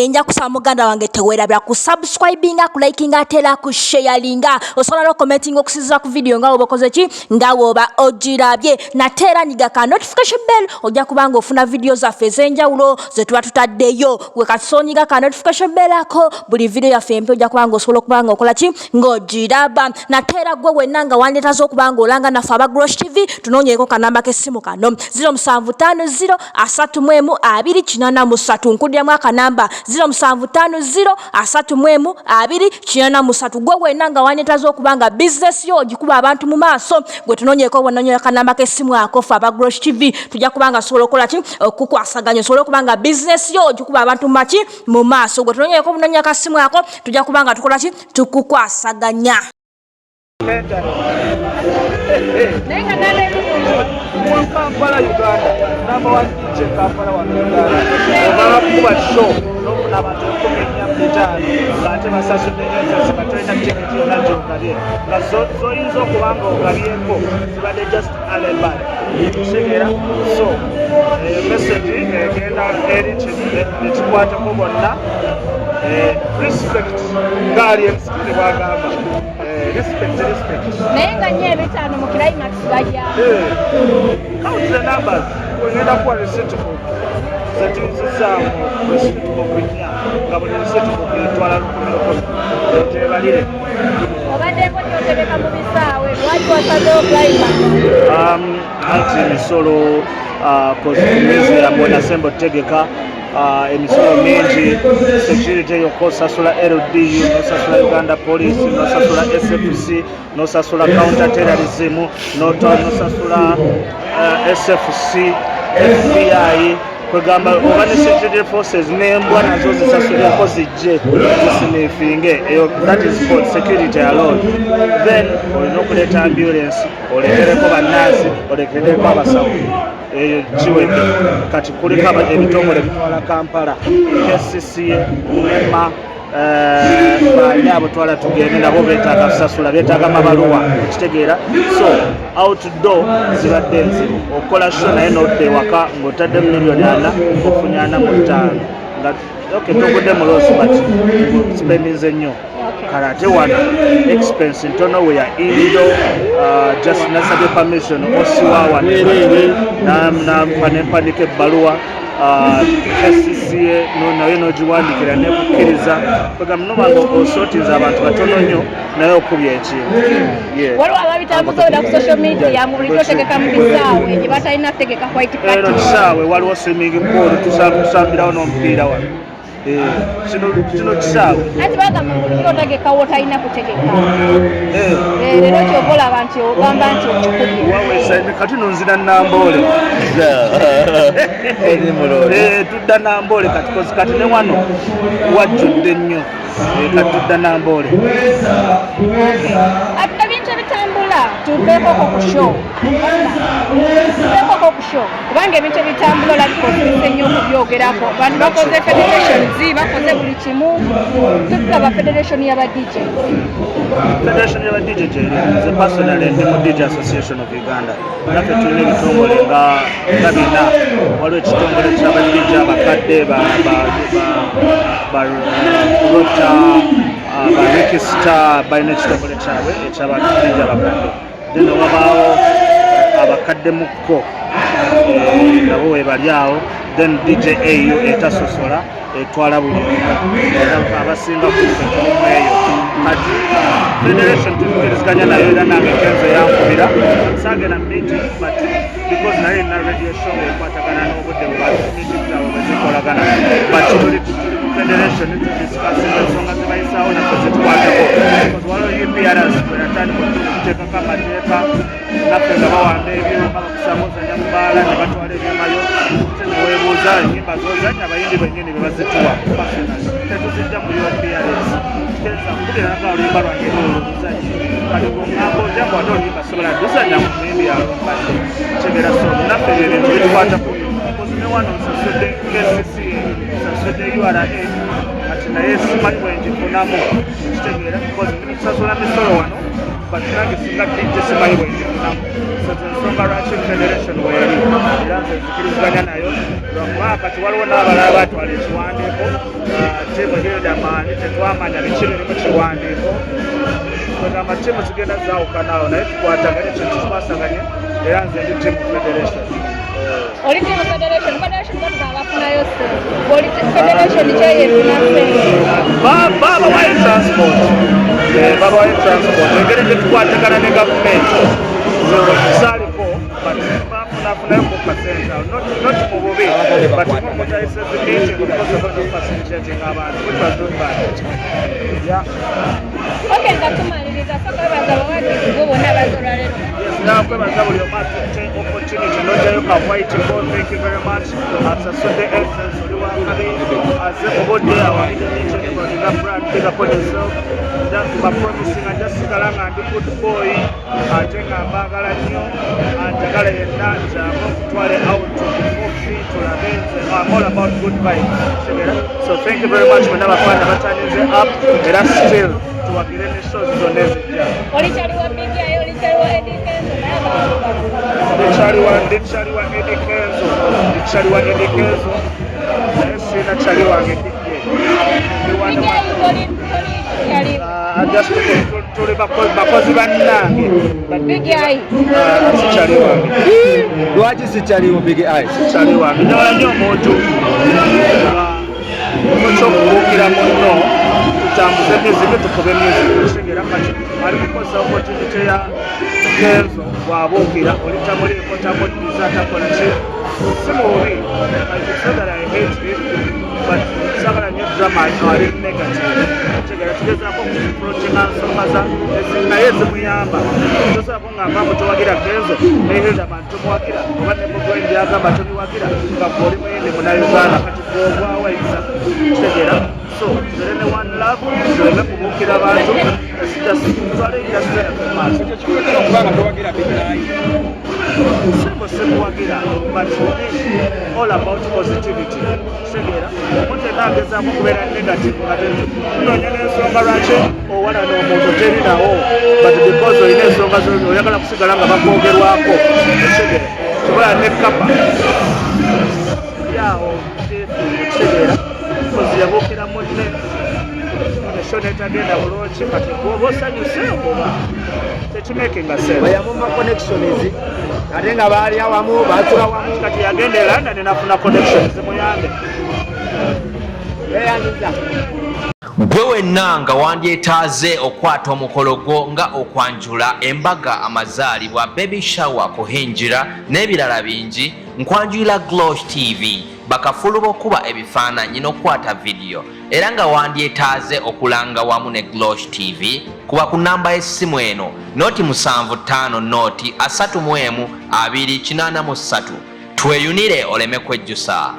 Nja kusaba muganda wange teweerabira ku subscribinga, ku likinga, ate era ku sharinga. Osobola n'okucommentinga okusinziira ku video nga woba okoze ki, nga woba ogirabye. Nate era nyiga ka notification bell, ojja kuba nga ofuna video zaffe ez'enjawulo ze tuba tutaddeyo. We kati sonyiga ka notification bell ako, buli video yaffe empya ojja kuba nga osobola okuba nga okola ki, ng'ogiraba. Nate era gwe wenna nga wandeetaza okuba nga olanga naffe aba Grosh TV, tunoonyeeko kanamba k'essimu kano: 0750 31 283. Nkuddiramu akanamba: 0750 31 283. Gwe wenna nga wandeetaza okuba nga bizinesi yo ogikuba abantu mu maaso, gwe tunoonyeeko bwononyola kanamba k'essimu ako, ffe aba Grosh TV tujja kuba nga sobola okukola ki, okukwasaganya osobole okuba nga bizinesi yo ogikuba abantu maki mu maaso. Gwe tunoonyeeko bunoonya kasimu ako, tujja kuba nga tukola ki, tukukwasaganya. Naye nga Mu Kampala, Uganda, number one DJ Kampala wano Uganda. Omala kukuba show n'ofuna abantu 45 ng'ate basasudde entrance, nga tolina tiketi yonna gy'ogabye, nga zoyinza okuba nga ogabyeko zibadde just alibi, kitegeera? So message egenda eri ekikwatako bonna. Respect, ngaali emusikire bwagamba. Respect, respect. Naye nga nnyo ebitaano mu Climax bajja. Count the numbers. Wengenda kuwa receipt book zetuyisizaamu, receipt book nnya, nga buli receipt book etwala 1000 1000, otebalire. Obaddeko nyotegeka mu bisaawe, lwaki wasazeewo Climax? Anti emisolo, 'cause ku myezi yamwe nasemba otegeka, emisolo mingi, security yokka osasula LDU, nosasula Uganda Police, nosasula SFC, nosasula counter terrorism, nosasula SFC, FBI, kwegamba oba ne security forces n'embwa nazo zisasulirako zijje zisnifinge eyo. That is for security alone. Then olina okuleeta ambulance, olekereko bannansi, olekereko abasawo, eyo kiwedde. Kati kuliko ebitongole bitwala Kampala, KCCA, NEMA, baani abo twala tugende nabo, betaaga kusasula, betaaga mabaluwa, okitegeera? So outdoor zibadde nzibu okukola show, naye nodda ewaka ng'otaddemu 400,000, ofunye 45, nga okay, togudde mu loss, but spendinze nnyo. Kale ate wano expense ntono, we are indoor. Just nasabye permission osiwa wano nampa nempanika ebbaluwa, KCCA naye nogiwandikira nekukkiriza. Kwegamba noba nga osotinze abantu batono nnyo, naye okubya ekintu. Yeah. Waliwo ababitambuza oda ku social media mu bulijjo otegeka mu bisaawe gye batalina kutegeka white Eno party. Kisaawe, waliwo swimming pool, tusambirawo n'omupiira wano. Kino kisaawe. Anti bagamba bulijjo otegeka wotalina kutegeka. Eh, leero kyova olaba nti ogamba nti okikubye. Wawesa kati no nzira Namboole. Eri muloli. Tudda Namboole kati, 'cause kati ne wano wajjudde nnyo. Kati tudda Namboole. Ebintu ebitambula, tuveekoko ku show, tuveekoko ku show, kubanga ebintu ebitambula olabika osinze nnyo okubyogerako. Bantu bakoze federations, bakoze buli kimu, tetulaba federation y'aba DJ. Federation y'aba DJ gyeri. Nze personally ndi mu DJ Association of Uganda. Naffe tulina ebitongole nga bina. Waliwo ekitongole ky'aba DJ abakadde, ba Rota, ba Rikista, balina ekitongole kyabwe ekyaba DJ abakadde. Then wabaawo abakadde mukko, nabo webali awo. Then DJ AU etasosola, etwala buli omu, era abasinga ku ffe tulimu eyo. Kati federation tukiriziganya nayo, era nange Kenzo yankubira, saagenda mu meeting, but because naye na radio show ekwatagana n'obudde bwe meeting zaabwe bwe zikolagana, but tuli mu federation, tudiscussinga ensonga zebayisaawo naffe zitukwatako, because waliwo UPRS bwe yatandika okuteekako amateeka, naffe nga bawamba ebyuma, bakusanga ozanya mu bbaala ne batwala ebyumayo, ate neweebuuza enyimba zozanya, abayimbi bennyini be bazituwa personally, tetuzijja mu UPRS. Kenza nkubira naga oluyimba lwange lulwo luzanye, kati gweŋŋamba otya mbu ate oluyimba sobola luzanya mu muyimbi yalumbadde kitegeera? So naffe ebyo ebintu bitukwatako, because ne wano nsasudde KCCA, nsasudde URA kati. naye simanyi bwengifunamu, kitegeera, because ndi kusasula misolo wano, but nange singa DJ simanyi bwengifunamu. So ensonga lwaki federation weeri, era nze nzikiriziganya nayo, lwakuba kati waliwo n'abalala batwala ekiwandiiko, tiimu Hilderman, tetwamanya biki biri mu kiwandiiko. Kwegamba tiimu zigenda zaawukanawo, naye tukwataganye, kintu tukwasaganye, era nze ndi team federation. Oli team federation. Federation batugamba bafunayo ssente. Oli federation kyeyefuna ssente? Babawayo transport. Babawayo transport. Engeri gyetukwatagana ne gavumenti saaliko, but bafunafunayo ku kasente awo, not mu bubi, but mutayise zi meeting because of not facilitating abantu, which was doing bad, yeah. Okay, nga tumaliriza, soka webaza abawagizi bo bonna baza olwaleero. Yes, nakwebaza buli omu atutte opportunity n'ojjayo ka white ball. Thank you very much. Asasudde entrance, oli wakabi, aze mu budde awagidde each and everybody. Nga brand, big up on yourself. Bapromising ajja sigala nga ndi good boy, ate nga mbaagala nnyo. Anjagala yenna jangu okutwale out coffee tulabe. Nze I'm all about good vibes. Kitegeera? So thank you very much mwena abafaana bataninze up, era still tuwagire ne shows zonna ezijja. Oli kyali wa Big Eye, oli kyali wa Eddie Kenzo, naye abantu Ndikyali wa Eddie Kenzo, ndikyali wa Eddie Kenzo, naye sirina kyali wange DJ. Ndi Big Eye toli kyali? Ah, just tuli bakozi bannange, but Big Eye. Ah, sikyali wange. Lwaki sikyaliwo Big Eye? Sikyali wange. Njagala nnyo omuntu nga kyokubuukira munno, tutambuze music, tukube music, kitegeera? Kati ali kukozesa opportunity ya Kenzo, bw'abuukira oli tamuliiko, tamuddiza, takola ki. Si mubi. I could say that I hate him, but sagala nnyo drama ali negative, kitegeera? Tugezaako okuprotinga nsonga za naye zimuyamba. Tosobola kungamba mbu towagira Kenzo ne Hilderman tomuwagira, oba ne Bobi Wine byagamba tobiwagira, nga gwe oli muyimbi Munnayuganda. Kati gwogwawa exactly, kitegeera? So tubeere ne one love, tuleme kubuukira bantu, tutwale industry yaffe mu maaso. Ekyo kikuletera okuba nga towagira Big Eye? Simbo simuwagira, but me, all about positivity, kitegeera? Omuntu yenna agezaako okubeera negative, nga tunoonya n'ensonga lwaki owala n'omuntu terinawo, but because olina ensonga oyagala kusigala nga bakwogerwako, kitegeera? Kibala ne kapa yawo, kitegeera? Kozi yabuukira munne, esho netagenda bulungi. Kati gwoba osanyuse oba tekimakinga sense. Bwe yamuma connections, ate nga baali awamu, basula wamu. Kati yagenda e London nafuna connection zimuyambe. Beyanyiza. Gwe wenna nga wandyetaaze okwata omukolo gwo nga okwanjula, embaga, amazaalibwa, baby shower, kuhinjira n'ebirala bingi, nkwanjulira Glosh TV, bakafulu b'okuba ebifaananyi n'okukwata vidiyo. Era nga wandyetaaze okulanga wamu ne Glosh TV, kuba ku namba y'essimu eno 075 0 31 283. Tweyunire oleme kwejjusa.